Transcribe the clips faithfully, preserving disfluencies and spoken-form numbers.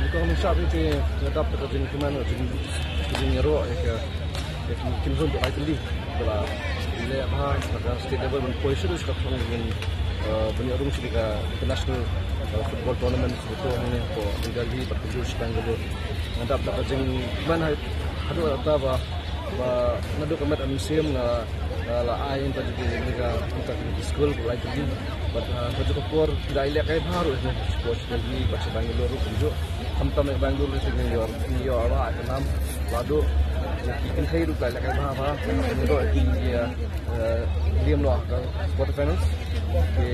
Kong Shah te nga dap ka jingkmen, ka jing ka jingïaroh ïa ka, ïa ka kynhun ba ai tylli ba la leh bha ha ka state level ban poi sha ka thong jong, eh, ban ïoh rung sha ka international, eh, football tournament sha ka thong ne ko New Delhi bad kumjuh sha Bangalore. Nga dap da ka jingkmen haduh katta ba ba naduh ka met ka mynsiem nga, nga la ai ïa ka jong ka, ïa ka, ïa ka skul ba lai tylli. Bad, ah, ka jong ka por ki la ïalehkai bha ruh ïa ka sport sha Delhi bad sha Bangalore ruh kumjuh. Khamtam ïa Bangalore ruh te ngi ïoh, ngi ïoh arphew nam. Naduh ki kynthei ruh ki la ïalehkai bha bha. Ngi ïoh ki, eh, liam noh ha ka quarter finals. Te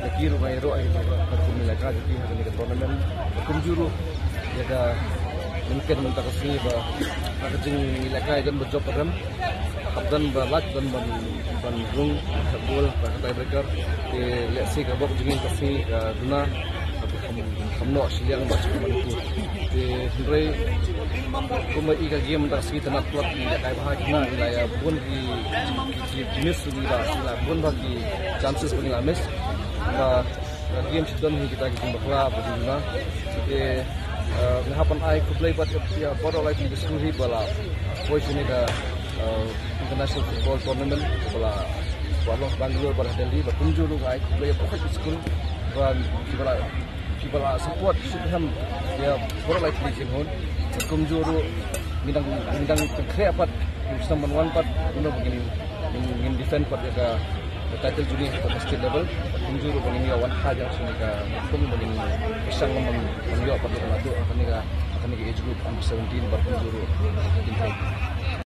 ïa ki ruh nga ïaroh ïa ki ruh ha ka kum ïalehkai jong ki ha kane ka tournament. Kumjuh ruh ïa ka mynta ka sngi ba ha ka jingïalehkai don ba jop ba rem, hap don ba lait don ban, ban rung ha ka goal ha ka tiebreaker. Te lehse ka bok jong ngi ka sngi ka duna, hap kham, kham noh shiliang ba sha Manipur. Te hynrei kumba i ka game mynta ka sngi te nga tlot ïalehkai bha, ngi la ïa bun ki, ki, ki miss, ngi la, ngi la bun bha ki chances ba ngi la miss. Ba ka game shu don hi kita ki jingbakla ba jingduna. Te, eh, nga hap ban ai khublei bad ïa baroh lai tylli ki skul hi ba la poi shane ka, eh, international football tournament ba la, ba la long Bangalore bad Delhi. Bad kumjuh ruh nga ai khublei ïa baroh ki skul ba, ba la, ba la support shisha ïa baroh lai tylli ki kynhun. Bad kumjuh ruh ngi dang, ngi dang pynkhreh pat, ngi sdang ban wan pat, kumno ba ngin, ngin, ngin defend pat ïa ka title jong ngi ha ka state level. Kumjuh ruh ba ngin ïoh wan ha jong shane ka, kum ba ngin kyrshan ban, ban ïoh pat ruh naduh ha kane ka, ha kane ka age group under seventeen bad kumjuh ruh.